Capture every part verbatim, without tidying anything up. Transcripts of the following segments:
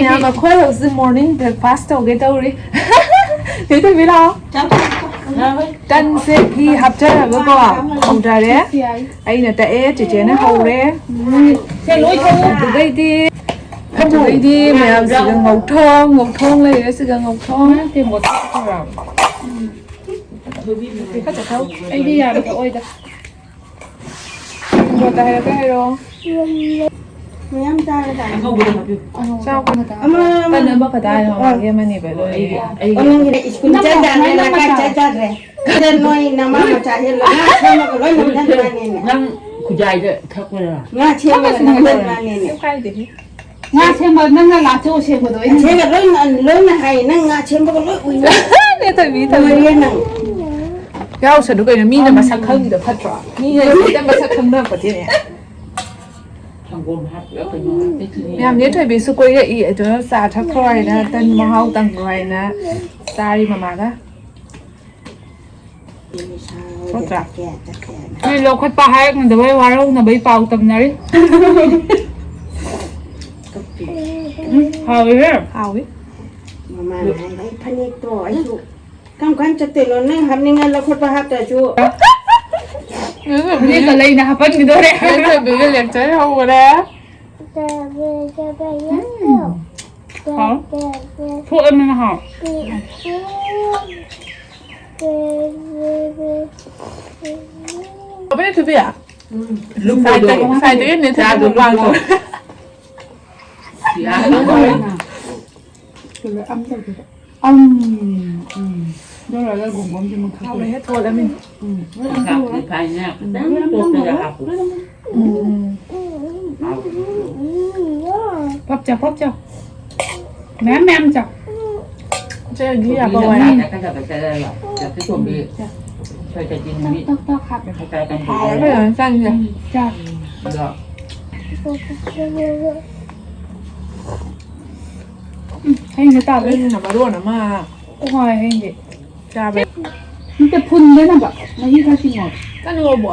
ꯃꯌꯥꯝ, ꯑꯩꯈꯣꯏ ꯍꯧꯖꯤꯛ morning breakfast ꯇꯧꯒꯦ ꯇꯧꯔꯤ꯫ ꯆꯦ ꯊꯣꯏꯕꯤ, ꯂꯥꯛꯑꯣ꯫ ꯇꯟꯁꯦ ꯘꯤ ꯍꯥꯞꯆꯔꯒꯀꯣ ꯍꯧꯊꯔꯦ꯫ ꯑꯩꯅ ꯇꯛꯑꯦ, ꯆꯦꯆꯦꯅ ꯍꯧꯔꯦ꯫ ꯁꯦ, ꯂꯣꯏ ꯊꯧꯑꯣ꯫ ꯑꯗꯨꯗꯩꯗꯤ, ꯑꯗꯨꯗꯩꯗꯤ ꯃꯌꯥꯝꯁꯤꯒ ꯉꯧꯊꯣꯡ, ꯉꯧꯊꯣꯡ ꯂꯩꯔꯦ, ꯁꯤꯒ ꯉꯧꯊꯣꯡ꯫ ꯅꯠꯇꯦ, ꯃꯣꯇꯣꯔ ꯊꯧꯔꯛꯑꯕ꯫ ꯑꯩꯗꯤ ꯌꯥꯔꯣꯏ, ꯊꯛꯑꯣꯏꯗ꯫ ꯃꯣꯇꯣꯔ ꯍꯥꯏꯔꯛꯀꯦ ꯍꯥꯏꯔꯣ꯫ ꯃꯌꯥꯝ ꯆꯥꯔꯦ ꯇꯥꯔꯦ꯫ ꯆꯥꯎ꯫ ꯑꯃ, ꯑꯃ꯫ ꯇꯟ ꯑꯃꯈꯛꯇ ꯍꯥꯏꯅ ꯃꯃꯥꯒꯤ ꯑꯃꯅꯦꯕ ꯂꯣꯏꯔꯦ꯫ ꯑꯣ, ꯅꯪꯒꯤꯅ ꯁ꯭ꯀꯨꯜ ꯆꯠ ꯌꯥꯗ꯭ꯔꯦ, ꯂꯩꯀꯥꯏ ꯆꯠ ꯌꯥꯗ꯭ꯔꯦ꯫ ꯁꯤꯗ ꯅꯣꯏ ꯅꯃꯥ ꯃꯆꯥꯁꯦ ꯂꯣꯏꯅ ꯁꯦꯝꯃꯒ ꯂꯣꯏ ꯃꯨꯟꯍꯟꯕꯅꯤꯅꯦ꯫ ꯅꯪ ꯈꯨꯖꯥꯏꯗ ꯊꯛꯄꯗ꯫ ꯉꯥ ꯁꯦꯝꯃꯒ ꯊꯛꯄꯁꯨ ꯅꯪ ꯅꯨꯡꯉꯥꯏꯇꯕꯅꯦ꯫ ꯃꯨꯟꯍꯟꯕꯅꯤꯅꯦ꯫ ꯀꯩꯁꯨ ꯀꯥꯏꯗꯦ꯫ ꯉꯥ ꯁꯦꯝꯕ ꯅꯪꯅ ꯂꯥꯛꯆꯧ ꯁꯦꯝꯕꯗꯣ ꯑꯩꯅ꯫ ꯁꯦꯝꯕ ꯂꯣꯏ, ꯂꯣꯏꯅ ꯍꯥꯏ꯫ ꯅꯪ ꯉꯥ ꯁꯦꯝꯕꯒ ꯂꯣꯏ ꯎꯏ꯫ ꯅꯦ ꯊꯣꯏꯕꯤ, ꯊꯣꯏꯕꯤ꯫ ꯂꯣꯏꯔꯦ ꯅꯪ꯫ ꯌꯥꯎꯁꯅꯨ ꯀꯩꯅꯣ, ꯃꯤꯅ ꯃꯁꯛ ꯈꯪꯉꯤꯗꯣ ꯐꯠꯇ꯭ꯔꯣ? ꯃꯤꯅ ꯍꯦꯛꯇ ꯃꯁꯛ ꯈꯪꯅꯔꯛꯄꯗꯤꯅꯦ꯫ ꯁꯪꯒꯣꯝ ꯍꯥꯞꯄꯤꯔ ꯀꯩꯅꯣ ꯍꯥꯞꯄꯤꯔ ꯌꯥꯝ ꯅꯦ ꯊꯣꯏꯕꯤꯁꯨ ꯀꯣꯏꯔꯛꯏ, ꯑꯗꯨꯅ ꯆꯥ ꯊꯛꯈ꯭ꯔꯣ ꯍꯥꯏꯅ, ꯇꯟ ꯃꯍꯥꯎ ꯇꯪꯈ꯭ꯔꯣ ꯍꯥꯏꯅ ꯆꯥꯔꯤ ꯃꯃꯥꯒ꯫ ꯊꯣꯛꯇ꯭ꯔꯥ? ꯅꯣꯏ ꯂꯧꯈꯠꯄ ꯍꯥꯏꯔꯛꯅꯗꯕꯩ ꯋꯥꯔꯧꯅꯕꯩ ꯄꯥꯎ ꯇꯝꯅꯔꯤ꯫ ꯎꯝ, ꯍꯥꯎꯋꯤꯍꯦ꯫ ꯍꯥꯎꯋꯤ꯫ ꯃꯃꯥꯅ ꯍꯥꯏꯕ, "ꯑꯩ ꯐꯅꯦꯛꯇꯣ ꯑꯩꯁꯨ ꯀꯔꯝ ꯀꯥꯟ ꯆꯠꯇꯣꯏꯅꯣ? ꯅꯪ ꯍꯥꯞꯅꯤꯡꯉ ꯂꯧꯈꯠꯄ ꯍꯥꯞꯇ꯭ꯔꯁꯨ ꯐꯅꯦꯛꯀ ꯂꯩꯅ ꯍꯥꯞꯄꯟꯈꯤꯗꯣꯔꯦ꯫ ꯅꯦ ꯊꯣꯏꯕꯤꯒꯤ lecture ꯍꯧꯈꯔꯦ꯫ ꯎꯝ꯫ ꯍꯥꯎ꯫ ꯊꯣꯛꯑꯦ ꯃꯅ ꯍꯥꯎ꯫ ꯑꯕꯦ ꯊꯣꯏꯕꯤ꯫ ꯎꯝ꯫ ꯁꯥꯏꯠꯇꯒꯤ, ꯁꯥꯏꯠꯇꯒꯤ ꯅꯦ ꯊꯣꯏꯕꯤ ꯆꯥꯗꯣ ꯃꯨꯛꯕꯥꯡ ꯂꯨꯀꯣ꯫ ꯇꯧꯔꯦ꯫ ꯌꯥꯔꯦ꯫ ꯑꯝ, ꯎꯝ꯫ ꯂꯧꯔꯒ ꯒꯨꯝꯕ ꯑꯃꯁꯨ ꯃꯨꯟ ꯊꯛꯇꯣꯏꯅꯦ꯫ ꯍꯥꯎꯔꯦꯍꯦ, ꯊꯣꯠꯂꯃꯤꯅ꯫ ꯎꯝ꯫ ꯂꯣꯏ ꯆꯥꯛꯇꯤ ꯆꯥꯊꯣꯛꯑꯣ꯫ ꯐꯥꯏꯅ ꯈꯤꯇꯪ ꯇꯣꯠꯄꯗ ꯍꯥꯞꯄꯨ꯫ ꯎꯝ, ꯎꯝ꯫ ꯍꯥꯎꯕꯅꯦ꯫ ꯄꯞ ꯆꯥꯎ, ꯄꯞ ꯆꯥꯎ꯫ ꯃꯌꯥꯝ ꯃꯌꯥꯝ ꯆꯥꯎ꯫ ꯆꯦ, ꯘꯤ ꯊꯣꯏꯕꯤ ꯍꯥꯞꯄ ꯅꯪ ꯋꯥꯏ꯫ ꯆꯥ ꯆꯠꯀꯗꯕ ꯆꯠꯂꯒ ꯆꯠꯀꯦ ꯊꯣꯏꯕꯤ꯫ ꯎꯝ, ꯆꯥ꯫ ꯇꯣꯛ, ꯇꯣꯛ ꯍꯥꯞꯄꯦ꯫ ꯍꯥꯏꯇꯥꯔꯦ ꯀꯩꯅꯣ ꯍꯥꯎꯔꯦ ꯇꯧꯕ꯫ ꯐꯖꯅ ꯆꯥꯏꯁꯦ꯫ ꯎꯝ, ꯆꯥ꯫ ꯑꯗꯣ ꯎꯝ, ꯍꯌꯦꯡꯁꯦ ꯇꯥꯕ꯭ꯔꯥ? ꯑꯩꯅ ꯃꯔꯣꯟ ꯑꯃ꯫ ꯍꯣꯏ, ꯍꯌꯦꯡꯗꯤ꯫ ꯆꯥꯕ꯫ ꯅꯠꯇꯦ, ꯐꯨꯟꯗꯅꯕ꯫ ꯃꯍꯤ ꯈꯔ ꯆꯤꯡꯉꯣ꯫ ꯀꯩꯅꯣꯕꯣ?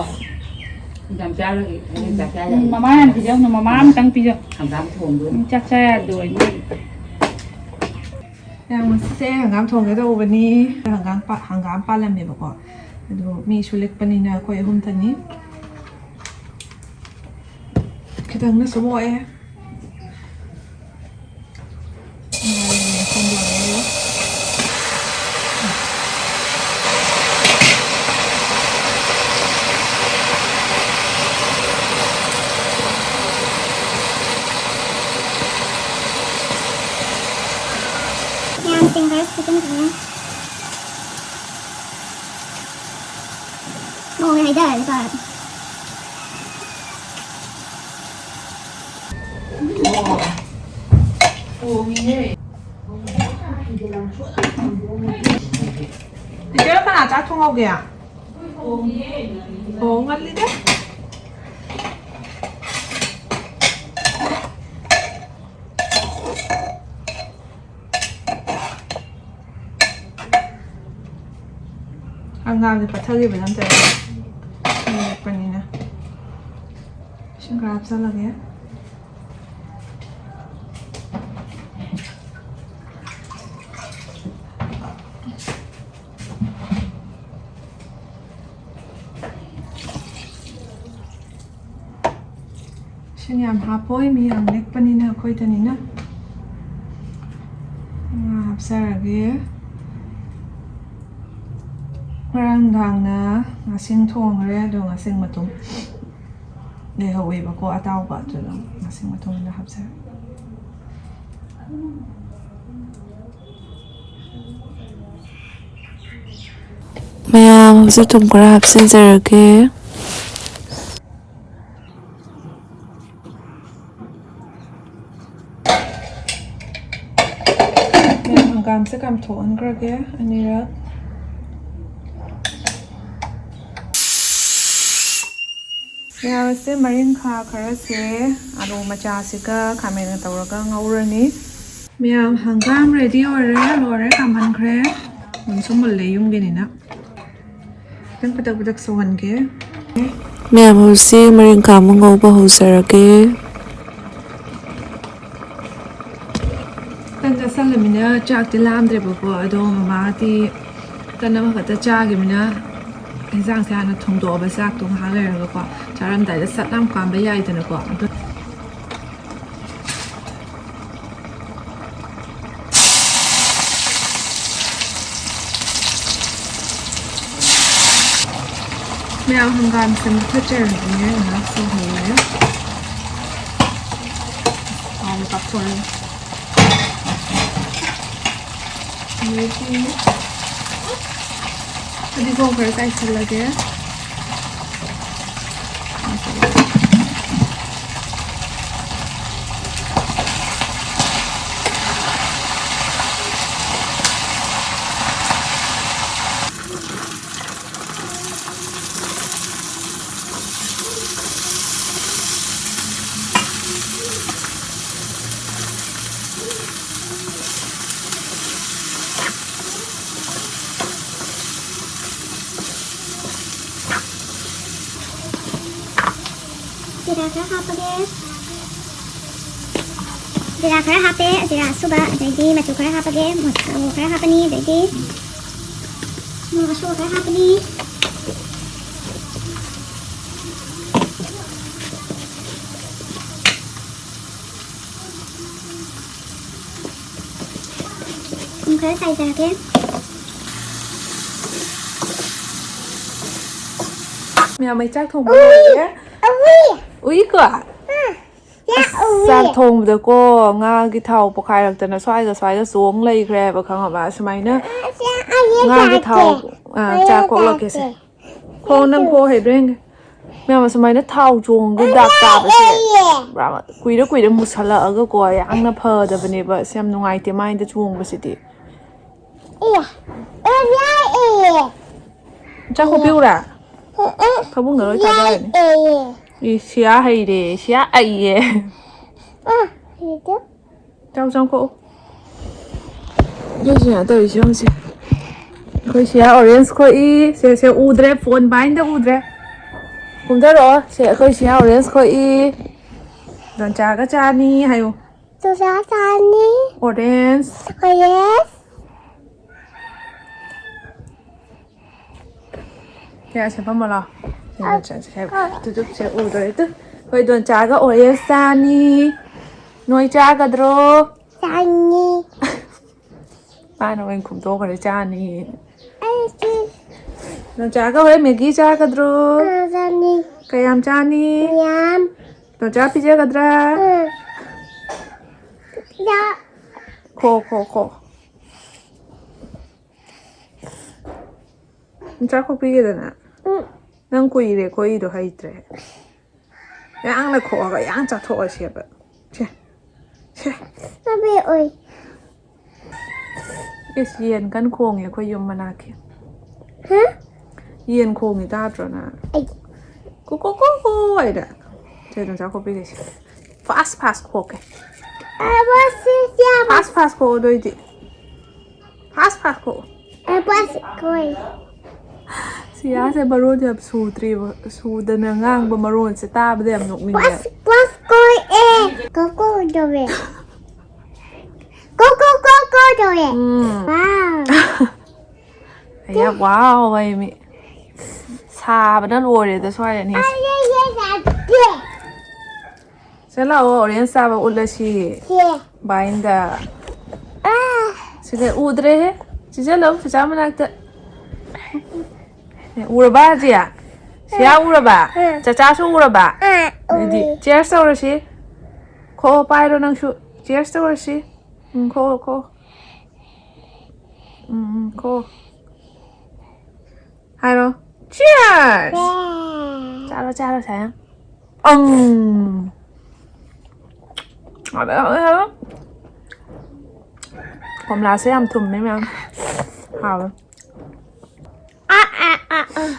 ꯌꯥꯝ ꯆꯥꯔꯣꯏ, ꯍꯌꯦꯡ ꯆꯥꯛ ꯆꯥ ꯌꯥꯔꯣꯏ꯫ ꯎꯝ, ꯃꯃꯥ ꯌꯥꯝ ꯄꯤꯖꯧ, ꯃꯃꯥ ꯑꯃꯇꯪ ꯄꯤꯖꯧ꯫ ꯍꯪꯒꯥꯝ ꯊꯣꯡꯗꯣꯏꯅꯤ꯫ ꯎꯝ, ꯆꯥꯛ ꯆꯥ ꯌꯥꯗꯣꯏꯅꯤ꯫ ꯌꯥꯝ ꯉꯁꯤꯁꯦ ꯍꯪꯒꯥꯝ ꯊꯣꯡꯒꯦ ꯇꯧꯕꯅꯤ꯫ ꯍꯪꯒꯥꯝ ꯄꯥ-, ꯍꯪꯒꯥꯝ ꯄꯥꯜꯂꯝꯃꯦꯕꯀꯣ꯫ ꯑꯗꯣ ꯃꯤꯁꯨ ꯂꯤꯛꯄꯅꯤꯅ ꯑꯩꯈꯣꯏ ꯑꯍꯨꯝꯇꯅꯤ꯫ ꯈꯤꯇꯪꯅꯁꯨ ꯃꯣꯛꯑꯦ꯫ ꯌꯥꯝ ꯇꯦꯡꯒꯥꯏ ꯐꯖꯅ ꯐꯖꯅ꯫ ꯃꯑꯣꯡ ꯍꯥꯏꯇꯥꯔꯦ ꯁꯥꯔ꯫ ꯏꯆꯦ, ꯀꯅꯥ ꯆꯥꯛ ꯊꯣꯡꯍꯧꯒꯦ? ꯑꯣ, ꯉꯜꯂꯤꯗ꯫ ꯍꯪꯒꯥꯝꯁꯦ ꯄꯠꯊꯈꯤꯕꯗ ꯑꯝꯇ ꯂꯩꯔꯛꯄꯅꯤꯅ ꯏꯁꯤꯡ ꯈꯔ ꯍꯥꯞꯆꯜꯂꯒꯦ꯫ ꯏꯁꯤꯡ ꯌꯥꯝ ꯍꯥꯞꯄꯣꯏ, ꯃꯤ ꯌꯥꯝ ꯅꯦꯛꯄꯅꯤꯅ ꯑꯩꯈꯣꯏꯗꯅꯤꯅ꯫ ꯉꯥ ꯍꯥꯞꯆꯔꯒꯦ꯫ ꯉꯔꯥꯡ ꯅꯨꯡꯗꯥꯡꯅ ꯉꯥꯁꯤꯡ ꯊꯣꯡꯈ꯭ꯔꯦ, ꯑꯗꯣ ꯉꯥꯁꯤꯡ ꯃꯇꯨꯝ ꯂꯩꯍꯧꯋꯦꯕꯀꯣ, ꯑꯇꯥꯎꯕ, ꯑꯗꯨꯅ ꯉꯥꯁꯤꯡ ꯃꯇꯨꯝ ꯑꯣꯏꯅ ꯍꯥꯞꯆꯔꯦ꯫ ꯃꯌꯥꯝ ꯍꯧꯖꯤꯛ ꯊꯨꯝ ꯈꯔ ꯍꯥꯞꯆꯤꯟꯖꯔꯒꯦ꯫ ꯃꯌꯥꯝ ꯍꯪꯒꯥꯝꯁꯦ ꯀꯥꯝꯊꯣꯛꯍꯟꯈ꯭ꯔꯒꯦ ꯑꯅꯤꯔꯛ꯫ ꯃꯌꯥꯝꯁꯦ ꯃꯔꯤꯡꯈꯥ ꯈꯔꯁꯦ ꯑꯂꯨ ꯃꯆꯥꯁꯤꯒ ꯈꯥꯃꯦꯟꯒ ꯇꯧꯔꯒ ꯉꯧꯔꯅꯤ꯫ ꯃꯌꯥꯝ ꯍꯪꯒꯥꯝ ready ꯑꯣꯏꯔꯦ, ꯂꯣꯏꯔꯦ, ꯀꯥꯝꯍꯟꯈ꯭ꯔꯦ꯫ ꯃꯨꯟꯁꯨ ꯃꯨꯜꯂꯦ ꯌꯨꯝꯒꯤꯅꯤꯅ꯫ ꯈꯤꯇꯪ ꯄꯤꯗꯛ ꯄꯤꯗꯛ ꯁꯧꯍꯟꯒꯦ꯫ ꯃꯌꯥꯝ ꯍꯧꯖꯤꯛ ꯃꯔꯤꯡꯈꯥ ꯑꯃ ꯉꯧꯕ ꯍꯧꯖꯔꯒꯦ꯫ ꯇꯟ ꯆꯥꯁꯜꯂꯃꯤꯅ ꯆꯥꯛꯇꯤ ꯂꯥꯝꯗ꯭ꯔꯦꯕꯀꯣ, ꯑꯗꯣ ꯃꯃꯥꯗꯤ ꯇꯟ ꯑꯃꯈꯛꯇ ꯆꯥꯈꯤꯕꯅꯤꯅ ꯏꯟꯁꯥꯡꯁꯦ ꯍꯥꯟꯅ ꯊꯣꯡꯗꯣꯛꯑꯕ, ꯆꯥꯛꯇꯣ ꯉꯥꯏꯍꯥꯛ ꯂꯩꯔꯒꯀꯣ ꯆꯥꯔꯝꯗꯥꯏꯗ ꯁꯠ ꯂꯥꯎ ꯀꯥꯝꯕ ꯌꯥꯏꯗꯅꯀꯣ꯫ ꯑꯗꯨ ꯃꯌꯥꯝ ꯍꯪꯒꯥꯝꯁꯦ ꯃꯨꯊꯠꯆꯔꯒꯦ, ꯉꯥꯏꯍꯥꯛ ꯁꯧꯍꯜꯂꯦ꯫ ꯍꯥꯎꯅ ꯀꯥꯞꯊꯣꯛꯑꯅꯤ꯫ ꯑꯗꯩꯗꯤ ꯐꯗꯤꯒꯣꯝ ꯈꯔ ꯆꯥꯏꯁꯤꯜꯂꯒꯦ꯫ ꯖꯤꯔꯥ ꯈꯔ ꯍꯥꯞꯄꯒꯦ꯫ ꯖꯤꯔꯥ ꯈꯔ ꯍꯥꯞꯄꯦ, ꯖꯤꯔꯥ ꯑꯁꯨꯕ, ꯑꯗꯩꯗꯤ ꯃꯆꯨ ꯈꯔ ꯍꯥꯞꯄꯒꯦ, ꯃꯣꯔꯣꯛ ꯈꯔ ꯍꯥꯞꯄꯅꯤ, ꯑꯗꯩꯗꯤ ꯃꯣꯔꯣꯛ ꯑꯁꯨꯕ ꯈꯔ ꯍꯥꯞꯄꯅꯤ꯫ ꯊꯨꯝ ꯈꯔ ꯆꯥꯏꯖꯔꯒꯦ꯫ ꯃꯌꯥꯝ ꯃꯩ ꯆꯥꯛ ꯊꯣꯡꯕ ꯂꯣꯏꯔꯦ꯫ ꯎꯏꯀꯣ꯫ ꯑꯁ, ꯆꯥꯛ ꯊꯣꯡꯕꯗꯀꯣ ꯉꯥꯒꯤ ꯊꯥꯎ ꯄꯣꯈꯥꯏꯔꯛꯇꯅ ꯁ꯭ꯋꯥꯏꯒ ꯁ꯭ꯋꯥꯏꯒ ꯆꯣꯡ ꯂꯩꯈ꯭ꯔꯦ ꯍꯥꯏꯕ, ꯈꯪꯉꯕ? ꯁꯨꯃꯥꯏꯅ ꯉꯥꯒꯤ ꯊꯥꯎ, ꯑꯥ, ꯆꯥꯛ ꯀꯣꯛꯂꯛꯀꯦꯁꯦ꯫ ꯈꯣꯡ ꯅꯪ ꯈꯣꯡ ꯍꯩꯕ꯭ꯔꯥ ꯌꯦꯡꯒꯦ꯫ ꯃꯌꯥꯝ, ꯑꯁꯨꯃꯥꯏꯅ ꯊꯥꯎ ꯆꯣꯡꯉꯒ ꯗꯥꯛ ꯇꯥꯕꯁꯦ ꯄꯨꯔꯥ ꯀꯨꯏꯔ ꯀꯨꯏꯔ ꯃꯨꯁꯜꯂꯛꯑꯒꯀꯣ ꯌꯥꯝꯅ ꯐꯗꯕꯅꯦꯕ꯫ ꯑꯁ, ꯌꯥꯝ ꯅꯨꯡꯉꯥꯏꯇꯦ ꯃꯥꯏꯗ ꯆꯣꯡꯕꯁꯤꯗꯤ꯫ ꯆꯥꯛ ꯈꯣꯛꯄꯤꯎꯔꯥ? ꯐꯃꯨꯡꯗ ꯂꯣꯏ ꯊꯥꯗꯔꯅꯤ꯫ ꯏ, ꯁꯤꯌꯥ ꯍꯩꯔꯦ, ꯁꯤꯌꯥ ꯑꯩꯌꯦ꯫ ꯆꯥꯎ, ꯆꯥꯎ ꯈꯣꯛꯎ꯫ ꯑꯗꯨꯁꯨ ꯌꯥ ꯇꯧꯔꯤꯁꯦ ꯌꯦꯡꯉꯨꯁꯦ꯫ ꯑꯩꯈꯣꯏ ꯁꯤꯌꯥ orange ꯈꯣꯛꯏ꯫ ꯁꯦ, ꯁꯦ ꯎꯗ꯭ꯔꯦ, ꯐꯣꯟ ꯄꯥꯏꯅꯗ ꯎꯗ꯭ꯔꯦ꯫ ꯀꯨꯝꯊꯔꯛꯑꯣ꯫ ꯁꯦ, ꯑꯩꯈꯣꯏ ꯁꯤꯌꯥ ꯑꯣꯔꯦꯟꯖ ꯈꯣꯛꯏ꯫ ꯗꯣꯟꯆꯥꯒ ꯆꯥꯅꯤ ꯍꯥꯏꯌꯨ꯫ ꯆꯨꯖꯥꯛ ꯆꯥꯅꯤ꯫ ꯑꯣꯔꯦꯟꯖ꯫ ꯑꯣꯔꯦꯟꯖ꯫ ꯁꯦ, ꯁꯦ, ꯐꯝꯃꯣ ꯂꯥꯎ꯫ ꯁꯦ, ꯁꯦ, ꯁꯦ, ꯁꯦ, ꯇꯨ, ꯇꯨ, ꯁꯦ, ꯎꯗꯣꯔꯦ ꯇꯨ꯫ ꯑꯩꯈꯣꯏ ꯗꯣꯟꯆꯥꯒ ꯑꯣꯔꯦꯟꯖ ꯆꯥꯅꯤ꯫ ꯅꯣꯏ ꯆꯥꯒꯗ꯭ꯔꯣ? ꯆꯥꯅꯤ꯫ ꯃꯥꯅ ꯑꯣꯏꯅ ꯈꯨꯝꯗꯣꯛꯈ꯭ꯔꯦ, ꯆꯥꯅꯤ꯫ ꯑꯩꯁꯨ꯫ ꯗꯣꯟꯆꯥꯒ ꯍꯣꯔꯦꯟ ꯃꯦꯒꯤ ꯆꯥꯒꯗ꯭ꯔꯣ? ꯑꯥ, ꯆꯥꯅꯤ꯫ ꯀꯌꯥꯝ ꯆꯥꯅꯤ? ꯃꯌꯥꯝ꯫ ꯗꯣꯟꯆꯥ ꯄꯤꯖꯒꯗ꯭ꯔꯥ? ꯑꯥ꯫ ꯌꯥ꯫ ꯈꯣ, ꯈꯣ, ꯈꯣ꯫ ꯗꯣꯟꯆꯥ ꯈꯣꯛꯄꯤꯒꯦꯗꯅ? ꯎꯝ꯫ ꯅꯪ ꯀꯨꯏꯔꯦ ꯈꯣꯛꯏꯗꯣ, ꯍꯩꯇ꯭ꯔꯦ꯫ ꯌꯥꯡꯅ ꯈꯣꯛꯑꯒ ꯌꯥꯡ ꯆꯥꯊꯣꯛꯑꯁꯦꯕ꯫ ꯁꯦ꯫ ꯁꯦ꯫ ꯆꯥꯕ ꯑꯣꯏ꯫ ꯏꯁ, ꯌꯦꯟ ꯀꯟ ꯈꯣꯡꯉꯦ ꯑꯩꯈꯣꯏ ꯌꯨꯝ ꯃꯅꯥꯛꯀꯤ꯫ ꯍꯥ? ꯌꯦꯟ ꯈꯣꯡꯉꯤ ꯇꯥꯗ꯭ꯔꯣ ꯅꯪ? ꯑꯩ꯫ ꯀꯣ, ꯀꯣ, ꯀꯣ, ꯀꯣ ꯍꯥꯏꯗ꯫ ꯁꯦ, ꯗꯣꯟꯆꯥ ꯈꯣꯛꯄꯤꯒꯦꯁꯦ꯫ ꯐꯥꯁ ꯐꯥꯁ ꯈꯣꯛꯀꯦ꯫ ꯑ, ꯐꯥꯁ ꯐꯥꯁ ꯈꯣꯛꯑꯣ ꯑꯗꯨ ꯑꯣꯏꯗꯤ꯫ ꯐꯥꯁ ꯐꯥꯁ ꯈꯣꯛꯑꯣ꯫ ꯑ, ꯐꯥꯁ ꯈꯣꯛꯑꯦ꯫ ꯁꯤꯌꯥꯁꯦ ꯃꯔꯣꯟ ꯌꯥꯝ ꯁꯨꯗ꯭ꯔꯤꯕ, ꯁꯨꯗꯅ ꯉꯥꯡꯕ ꯃꯔꯣꯟꯁꯦ ꯇꯥꯕꯗ ꯌꯥꯝ ꯅꯣꯛꯅꯤꯡꯉꯦ꯫ ꯐꯥꯁ ꯐꯥꯁ ꯈꯣꯛꯑꯦ꯫ ꯀꯣ ꯀꯣ ꯇꯧꯋꯦ꯫ ꯀꯣ ꯀꯣ ꯀꯣ ꯀꯣ ꯇꯧꯋꯦ꯫ ꯎꯝ꯫ ꯋꯥꯎ꯫ ꯑꯌꯥ, ꯋꯥꯎ ꯍꯥꯏ ꯃꯤ꯫ ꯁꯥꯕꯅ ꯂꯣꯏꯔꯦꯗ ꯁ꯭ꯋꯥꯏ ꯑꯅꯤꯁꯦ꯫ ꯑꯩ, ꯑꯩ, ꯑꯩ, ꯑꯩ꯫ ꯁꯦ ꯂꯥꯛꯑꯣ, ꯑꯣꯔꯦꯟꯖ ꯆꯥꯕ ꯎꯠꯂꯁꯤ꯫ ꯁꯦ꯫ ꯕꯥꯏꯟꯗ꯫ ꯑꯥ꯫ ꯁꯤꯗ ꯎꯗ꯭ꯔꯦꯍꯦ꯫ ꯆꯤꯖꯜꯂꯣ, ꯆꯤꯆꯥ ꯃꯅꯥꯛꯇ꯫ ꯑꯦ, ꯎꯔꯕ ꯍꯧꯖꯤꯛ? ꯁꯤꯌꯥ ꯎꯔꯕ? ꯑꯥ꯫ ꯆꯆꯥꯁꯨ ꯎꯔꯕ? ꯑꯥ, ꯑꯗꯨꯗꯤ ꯎꯔꯦ꯫ ꯆꯤꯌꯔꯁ ꯇꯧꯔꯁꯤ꯫ ꯈꯣ, ꯄꯥꯏꯔꯣ ꯅꯪꯁꯨ꯫ ꯆꯤꯌꯔꯁ ꯇꯧꯔꯁꯤ꯫ ꯎꯝ, ꯈꯣ, ꯈꯣ꯫ ꯎꯝ, ꯎꯝ, ꯈꯣ꯫ ꯍꯥꯏꯔꯣ꯫ ꯆꯤꯌꯔꯁ! ꯆꯥꯔꯣ, ꯆꯥꯔꯣ, ꯁꯥꯏ꯫ ꯑꯪ! ꯍꯥꯎꯋꯦ, ꯍꯥꯎꯋꯦ, ꯍꯥꯎꯋꯦ꯫ ꯀꯣꯝꯂꯥꯁꯦ ꯌꯥꯝ ꯊꯨꯝꯃꯦ, ꯃꯌꯥꯝ꯫ ꯍꯥꯎꯋꯦ꯫ ꯑꯥ, ꯑꯥ, ꯑꯥ, ꯑꯥ꯫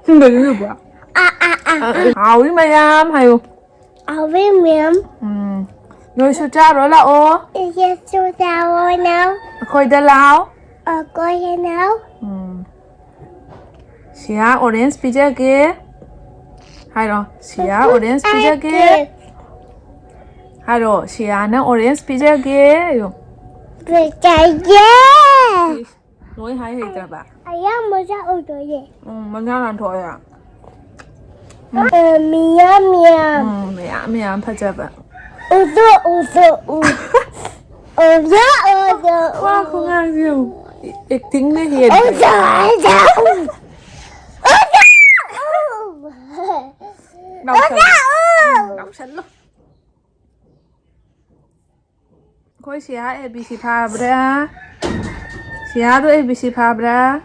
ꯁꯤꯡꯗꯗꯤ ꯂꯨꯕ꯭ꯔꯣ? ꯑꯥ, ꯑꯥ, ꯑꯥ, ꯑꯥ꯫ ꯍꯥꯎꯋꯤ ꯃꯌꯥꯝ ꯍꯥꯏꯌꯨ꯫ ꯍꯥꯎꯋꯤ ꯃꯌꯥꯝ꯫ ꯎꯝ꯫ ꯅꯣꯏꯁꯨ ꯆꯥꯔꯣ ꯂꯥꯛꯑꯣ꯫ ꯏꯆꯦꯁꯨ ꯆꯥꯔꯣ ꯂꯥꯛꯑꯣ꯫ ꯑꯩꯈꯣꯏꯗ ꯂꯥꯛꯑꯣ꯫ ꯑꯩꯈꯣꯏꯗ ꯂꯥꯛꯑꯣ꯫ ꯎꯝ꯫ ꯁꯤꯌꯥ, orange ꯄꯤꯖꯒꯦ꯫ ꯍꯥꯏꯔꯣ, "ꯁꯤꯌꯥ, orange ꯄꯤꯖꯒꯦ"꯫ ꯍꯥꯏꯔꯣ, "ꯁꯤꯌꯥꯅ orange ꯄꯤꯖꯒꯦ" ꯍꯥꯏꯌꯣ꯫ ꯄꯤꯖꯒꯦ꯫ ꯏꯁ, ꯂꯣꯏ ꯍꯥꯏ ꯍꯩꯇ꯭ꯔꯕ? ꯑꯌꯥꯝꯕ ꯆꯥꯛ ꯎꯗꯣꯏꯅꯦ꯫ ꯎꯝ, ꯃꯉꯥ ꯂꯥꯟꯊꯣꯛꯑꯦ꯫ ꯎꯝ꯫ ꯑ, ꯃꯤꯌꯥꯝ ꯃꯤꯌꯥꯝ꯫ ꯎꯝ, ꯃꯌꯥꯝ ꯃꯌꯥꯝ ꯐꯖꯕ꯫ ꯎꯗꯣ, ꯎꯗꯣ, ꯎ꯫ ꯎꯗꯣ, ꯎꯗꯣ, ꯎ꯫ ꯋꯥ ꯈꯨꯉꯥꯡꯁꯦ ꯌꯦꯡꯉꯨ꯫ Actingꯅ ꯍꯦꯟꯈ꯭ꯔꯦ꯫ ꯎꯗꯣ, ꯎꯗꯣ, ꯎ꯫ ꯎꯗꯣ, ꯎ꯫ ꯂꯥꯎꯁꯜꯂꯣ꯫ ꯎꯗꯣ, ꯎ꯫ ꯂꯥꯎꯁꯜꯂꯣ꯫ ꯑꯩꯈꯣꯏ ꯁꯤꯌꯥ A B C ꯐꯥꯕ꯭ꯔꯥ? ꯁꯤꯌꯥꯗꯣ A B C ꯐꯥꯕ꯭ꯔꯥ?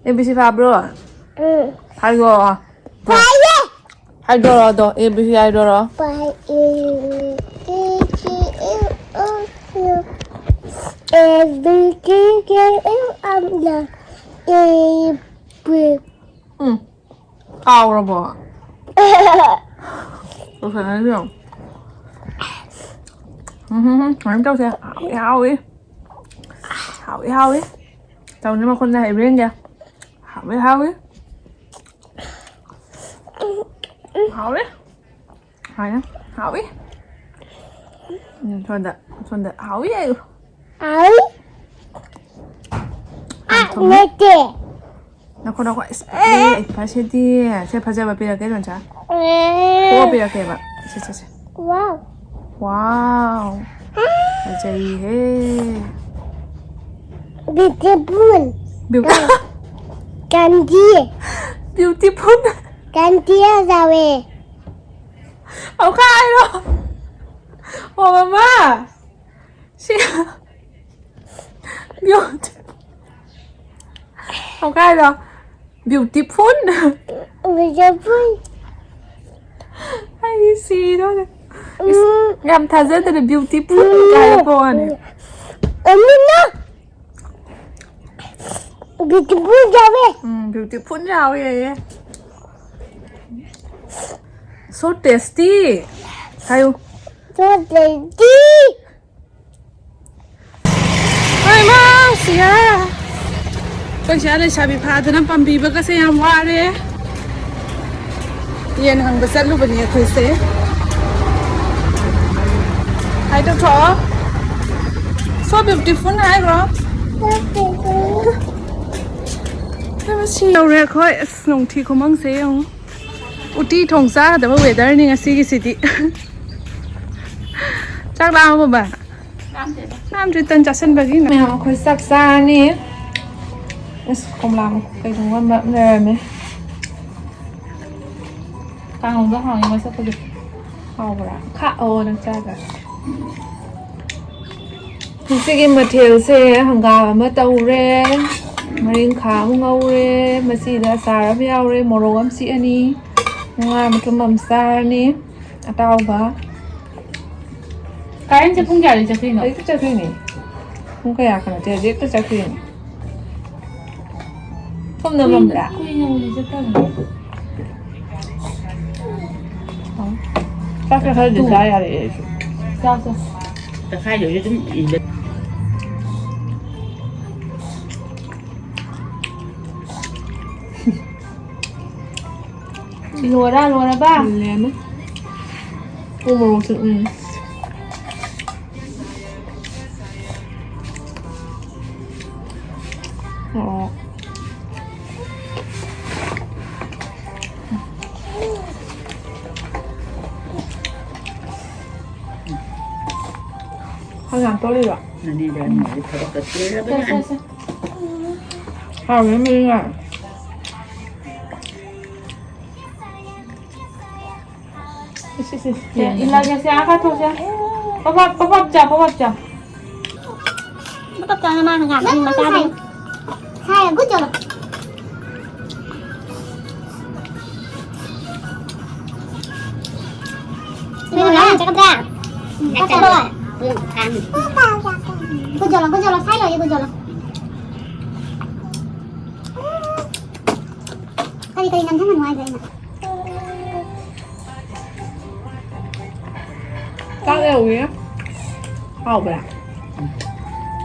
A B C ꯐꯥꯕ꯭ꯔꯣ? ꯎꯝ꯫ ꯍꯥꯏꯌꯣ꯫ ꯐꯥꯏꯌꯦ꯫ ꯍꯥꯏꯗꯣꯔꯣ ꯑꯗꯣ, A B C ꯍꯥꯏꯗꯣꯔꯣ? ꯐꯥꯏ, A, B, C, D, E, F, G, H, I, J, K, L, M, N, O, P, Q, R, S, T, U, V, W, X, Y, Z, A B. ꯎꯝ꯫ ꯀꯥꯎꯔꯕꯣ? ꯇꯧꯁꯟꯅꯔꯤꯁꯦ ꯌꯦꯡꯉꯣ꯫ ꯎꯝ, ꯍꯝ, ꯍꯝ, ꯀꯩꯅꯣ ꯇꯧꯁꯦ꯫ ꯍꯥꯎꯏ, ꯍꯥꯎꯏ꯫ ꯍꯥꯎꯏ, ꯍꯥꯎꯏ꯫ ꯇꯧꯅꯤ ꯃꯈꯨꯠꯅ ꯍꯩꯕ꯭ꯔꯥ ꯌꯦꯡꯒꯦ꯫ ꯍꯥꯎꯏ, ꯍꯥꯎꯏ꯫ ꯍꯥꯎꯏ꯫ ꯍꯥꯎꯏ꯫ ꯍꯥꯎꯏ꯫ ꯎꯝ, ꯁꯣꯝꯗ, ꯁꯣꯝꯗ ꯍꯥꯎꯏ ꯍꯥꯏꯌꯨ꯫ ꯍꯥꯎꯏ꯫ ꯌꯥꯝ ꯊꯨꯝꯃꯤ꯫ ꯅꯠꯇꯦ꯫ ꯅꯈꯣ, ꯅꯈꯣ꯫ ꯏꯁ, ꯑꯦ, ꯐꯁꯤꯗꯤ꯫ ꯁꯦ, ꯐꯖꯕ ꯄꯤꯔꯛꯀꯦ, ꯌꯣꯟꯆꯥ꯫ ꯑꯦ꯫ ꯀꯣꯛ ꯄꯤꯔꯛꯀꯦꯕ꯫ ꯁꯦ, ꯁꯦ, ꯁꯦ꯫ ꯋꯥꯎ꯫ ꯋꯥꯎ꯫ ꯐꯖꯩꯍꯦ꯫ Beautiful꯫ Beau- ꯀꯥꯟ-, ꯀꯥꯟꯗꯤ꯫ Beautiful꯫ ꯀꯥꯟꯗꯤ ꯌꯥꯎꯋꯦ꯫ ꯑꯃꯨꯛꯀ ꯍꯥꯏꯔꯣ꯫ ꯑꯣ, ꯃꯃꯥ꯫ ꯁꯤ beauty-, ꯑꯃꯨꯛꯀ ꯍꯥꯏꯔꯣ꯫ Beautiful꯫ Beautiful꯫ ꯑꯩ ꯁꯤꯗꯣꯔꯦ꯫ ꯏꯁ, ꯎꯝ꯫ ꯌꯥꯝ ꯊꯥꯖꯗꯅ beautiful ꯎꯝ꯫ ꯀꯥꯏꯔꯛꯄ ꯋꯥꯅꯤ꯫ ꯑꯃꯨꯟꯅ꯫ Beautiful ꯌꯥꯎꯋꯦ꯫ ꯎꯝ, beautiful ꯌꯥꯎꯋꯦꯌꯦ꯫ So tasty꯫ ꯍꯥꯏꯌꯨ꯫ So tasty꯫ ꯍꯣꯏ, ꯃꯥ, ꯁꯤꯌꯥ꯫ ꯑꯩꯈꯣꯏ ꯁꯤꯗ ꯂꯩꯁꯥꯕꯤ ꯐꯥꯗꯅ ꯄꯥꯝꯕꯤꯕꯒꯁꯦ ꯌꯥꯝ ꯋꯥꯔꯦ꯫ ꯌꯦꯟ ꯍꯪꯕ ꯆꯠꯂꯨꯕꯅꯤ ꯑꯩꯈꯣꯏꯁꯦ꯫ ꯍꯥꯏ ꯇꯧꯊꯣꯛꯑꯣ꯫ So beautiful ꯍꯥꯏꯈ꯭ꯔꯣ꯫ ꯁꯤ ꯌꯧꯔꯦ ꯑꯩꯈꯣꯏ꯫ ꯑꯁ, ꯅꯨꯡꯊꯤ ꯈꯨꯃꯪꯁꯦ ꯌꯦꯡꯉꯨ꯫ ꯎꯇꯤ ꯊꯣꯡ ꯆꯥꯒꯗꯕ weatherꯅꯤ ꯉꯁꯤꯒꯤꯁꯤꯗꯤ꯫ ꯆꯥꯛ ꯂꯥꯝꯃꯕꯣ ꯕꯥ? ꯂꯥꯝꯗ꯭ꯔꯤ, ꯇꯟ ꯆꯥꯁꯟꯕꯒꯤ꯫ ꯃꯌꯥꯝ ꯑꯩꯈꯣꯏ ꯆꯥꯛ ꯆꯥꯔꯅꯤ꯫ ꯑꯁ, ꯀꯣꯝꯂꯥ ꯀꯩꯅꯣꯒ ꯃꯌꯥꯝ ꯂꯩꯔꯝꯃꯦ꯫ ꯀꯥꯡꯍꯧꯗꯣ ꯍꯥꯎꯅꯤ ꯃꯁꯛꯄꯨꯗꯤ꯫ ꯍꯥꯎꯕ꯭ꯔꯥ? ꯈꯥꯛꯑꯣ ꯅꯪ ꯆꯥꯗ꯭ꯔꯥ? ꯉꯁꯤꯒꯤ ꯃꯊꯦꯜꯁꯦ ꯍꯪꯒꯥꯝ ꯑꯃ ꯇꯧꯔꯦ, ꯃꯔꯤꯡꯈꯥ ꯑꯃ ꯉꯧꯔꯦ, ꯃꯁꯤꯗ ꯑꯆꯥꯔ ꯑꯃ ꯌꯥꯎꯔꯦ, ꯃꯣꯔꯣꯛ ꯑꯃ ꯆꯤꯛꯑꯅꯤ, ꯉꯥ ꯃꯇꯨꯝ ꯑꯃ ꯆꯥꯔꯅꯤ, ꯑꯇꯥꯎꯕ꯫ ꯀꯥꯔꯦꯟꯁꯦ ꯄꯨꯡ ꯀꯌꯥꯗ ꯆꯠꯈ꯭ꯔꯤꯅꯣ? ꯍꯧꯖꯤꯛꯇ ꯆꯠꯈ꯭ꯔꯤꯅꯦ꯫ ꯄꯨꯡ ꯀꯌꯥ ꯈꯪꯗꯦ, ꯍꯧꯖꯤꯛꯇ ꯆꯠꯈ꯭ꯔꯤꯅꯦ꯫ ꯁꯣꯝꯗ ꯃꯝꯕ꯭ꯔꯥ? ꯀꯨꯏꯅ ꯎꯅ ꯆꯠꯇꯕꯅꯦ꯫ ꯆꯥꯛꯁꯦ ꯈꯔꯗꯤ ꯆꯥ ꯌꯥꯔꯦ ꯑꯩꯁꯨ꯫ ꯆꯥꯎ, ꯆꯥꯎ꯫ ꯇꯈꯥꯏꯗꯨꯁꯨ ꯑꯗꯨꯝ ꯏꯟꯕ꯫ ꯂꯣꯏꯔ, ꯂꯣꯏꯔꯕ? ꯂꯦꯝꯃꯦ꯫ ꯎ ꯃꯣꯔꯣꯛꯁꯨ, ꯎꯝ꯫ ꯑꯣ꯫ ꯍꯪꯒꯥꯝ ꯇꯣꯠꯂꯤꯔꯣ? ꯅꯅꯦꯗ ꯑꯩꯅ ꯍꯧꯖꯤꯛ ꯊꯕꯛꯀ ꯆꯤꯜꯂꯕꯅꯤ꯫ ꯁꯦ, ꯁꯦ, ꯁꯦ꯫ ꯍꯥꯎꯅꯤ, ꯃꯤꯉꯥ꯫ ꯏꯁ, ꯏꯁ, ꯏꯁ, ꯁꯦ, ꯌꯦꯡꯉꯣ꯫ ꯏꯜꯂꯒꯦ, ꯁꯦ, ꯑꯥ ꯀꯥꯊꯣꯛ, ꯁꯦ꯫ ꯄꯞ, ꯄꯞ, ꯄꯞ, ꯄꯞ ꯆꯥ, ꯄꯞ, ꯄꯞ ꯆꯥ꯫ ꯄꯞ ꯆꯥ, ꯃꯥ ꯍꯪꯒꯥꯝ ꯅꯪ ꯃꯆꯥꯗꯣ꯫ ꯁꯥꯏ-, ꯁꯥꯏ, ꯒꯨꯠ ꯆꯠꯂꯣ꯫ ꯅꯪ ꯉꯔꯥꯡ ꯆꯠꯀꯗ꯭ꯔꯥ? ꯎꯝ, ꯆꯠꯂꯣ꯫ ꯒꯨꯠ ꯆꯠꯂꯣ, ꯒꯨꯠ ꯆꯠꯂꯣ, ꯁꯥꯏ ꯂꯣꯏꯔꯦ, ꯒꯨꯠ ꯆꯠꯂꯣ꯫ ꯀꯔꯤ ꯀꯔꯤ ꯅꯝꯁꯤꯟꯕ ꯅꯨꯡꯉꯥꯏꯕ꯭ꯔꯥ ꯑꯩꯅ? ꯆꯥꯛ ꯌꯧꯔꯦ꯫ ꯍꯥꯎꯕ꯭ꯔꯥ?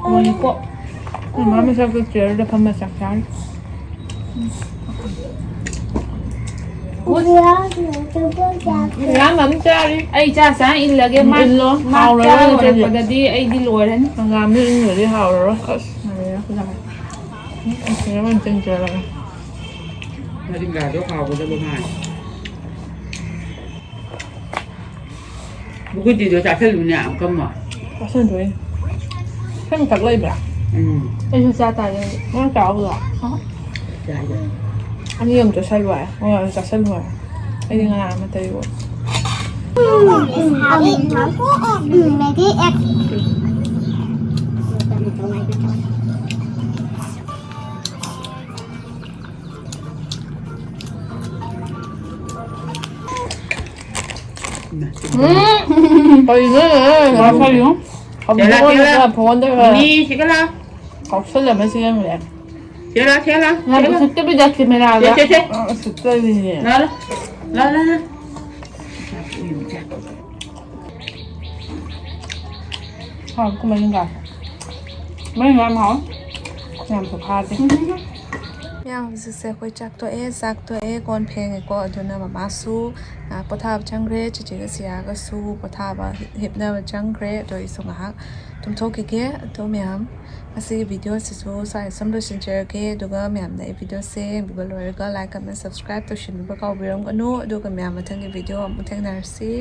ꯂꯣꯂꯤꯄꯣꯞ꯫ ꯃꯃꯥ ꯃꯁꯛꯇꯣ ꯆꯤꯌꯔꯗ ꯐꯝꯃ ꯆꯥꯛ ꯆꯥꯔꯤ꯫ ꯌꯥꯝ ꯑꯃ ꯆꯥꯔꯤ꯫ ꯑꯩ ꯆꯥ ꯆꯥ ꯏꯜꯂꯒꯦ꯫ ꯃꯥ ꯏꯜꯂꯣ꯫ ꯃꯥ ꯍꯥꯎꯔꯔꯣꯏ ꯆꯥ ꯅꯠꯇ꯭ꯔꯗꯤ꯫ ꯂꯣꯏꯔꯛꯄꯗꯗꯤ ꯑꯩꯗꯤ ꯂꯣꯏꯔꯅꯤ꯫ ꯍꯪꯒꯥꯝꯗꯣ ꯏꯟꯗ꯭ꯔꯗꯤ ꯍꯥꯎꯔꯔꯣꯏ꯫ ꯑꯁ꯫ ꯎꯝ, ꯎꯝ, ꯎꯝ꯫ ꯎꯝ, ꯎꯝ, ꯎꯝ꯫ ꯃꯔꯤꯡꯒꯥꯗꯣ ꯍꯥꯎꯒꯗꯕ ꯃꯥꯜꯂꯦ꯫ ꯕꯨꯀꯨꯇꯤꯗꯣ ꯆꯥꯁꯜꯂꯨꯅꯦ ꯑꯃꯨꯛꯀ ꯑꯃꯨꯛ꯫ ꯆꯥꯁꯟꯗꯣꯏꯅꯦ꯫ ꯁꯦꯝ ꯊꯛ ꯂꯩꯕ꯭ꯔꯥ? ꯎꯝ꯫ ꯑꯩꯁꯨ ꯆꯥ ꯇꯥꯔꯦ꯫ ꯅꯪ ꯆꯥꯕꯗꯣ? ꯆꯥꯏꯌꯦ꯫ ꯑꯅꯤ ꯑꯃ ꯆꯥꯁꯜꯂꯨ ꯍꯥꯏ꯫ ꯑꯣ, ꯆꯥꯁꯜꯂꯨ ꯍꯥꯏ꯫ ꯑꯩꯗꯤ ꯉꯔꯥꯡ ꯑꯃ ꯇꯩꯌꯣ꯫ ꯎꯝ꯫ ꯀꯩꯅꯣ? ꯉꯁꯥꯏ ꯌꯦꯡꯉꯨ꯫ ꯆꯦꯂꯥ, ꯆꯦꯂꯥ꯫ ꯐꯣꯟꯗꯒ ꯃꯤ ꯁꯤꯒ ꯂꯥꯎ꯫ ꯀꯥꯎꯁꯜꯂꯝꯃ ꯆꯦꯟꯈ꯭ꯔꯦ꯫ ꯆꯦꯂꯥ, ꯆꯦꯂꯥ, ꯌꯥꯝ ꯆꯦꯂꯥ꯫ ꯎꯁꯤꯠꯇꯕꯤꯗ ꯀꯦꯃꯦꯔꯥꯒ꯫ ꯆꯦ, ꯆꯦ, ꯆꯦ꯫ ꯑ, ꯎꯁꯤꯠꯇꯕꯤꯅꯦ꯫ ꯂꯥ, ꯂꯥ, ꯂꯥ, ꯂꯥ꯫ ꯍꯥꯎ, ꯀꯃꯥꯏꯅ ꯆꯥ? ꯃꯩ ꯌꯥꯝ ꯍꯥꯎ꯫ ꯌꯥꯝꯁꯨ ꯐꯥꯗꯦ꯫ ꯃꯌꯥꯝ, ꯍꯧꯖꯤꯛꯁꯦ ꯑꯩꯈꯣꯏ ꯆꯥꯛ ꯇꯣꯛꯑꯦ, ꯆꯥꯛ ꯇꯣꯛꯑꯦ, ꯀꯣꯟ ꯐꯦꯡꯉꯦꯀꯣ꯫ ꯑꯗꯨꯅ ꯃꯃꯥꯁꯨ ꯉꯥꯏꯍꯥꯛ ꯄꯣꯊꯥꯕ ꯆꯪꯈ꯭ꯔꯦ, ꯆꯤꯆꯦꯒ ꯁꯤꯌꯥꯒꯁꯨ ꯄꯣꯊꯥꯕ ꯍꯤꯞꯅꯕ ꯆꯪꯈ꯭ꯔꯦ꯫ ꯑꯗꯣ ꯑꯩꯁꯨ ꯉꯥꯏꯍꯥꯛ ꯇꯨꯝꯊꯣꯛꯈꯤꯒꯦ꯫ ꯑꯗꯣ ꯃꯌꯥꯝ, ꯉꯁꯤꯒꯤ ꯚꯤꯗꯤꯑꯣꯁꯤꯁꯨ ꯁ꯭ꯋꯥꯏꯗ ꯁꯨꯝ ꯂꯣꯏꯁꯤꯟꯖꯔꯒꯦ꯫ ꯑꯗꯨꯒ ꯃꯌꯥꯝꯅ ꯑꯩ ꯚꯤꯗꯤꯑꯣꯁꯦ ꯌꯦꯡꯕꯤꯕ ꯂꯣꯏꯔꯒ like, comment, subscribe ꯇꯧꯁꯤꯟꯕꯤꯕ ꯀꯥꯎꯕꯤꯔꯝꯒꯅꯨ꯫ ꯑꯗꯨꯒ ꯃꯌꯥꯝ, ꯃꯊꯪꯒꯤ ꯚꯤꯗꯤꯑꯣ ꯑꯃꯨꯛ ꯊꯦꯡꯅꯔꯁꯤ꯫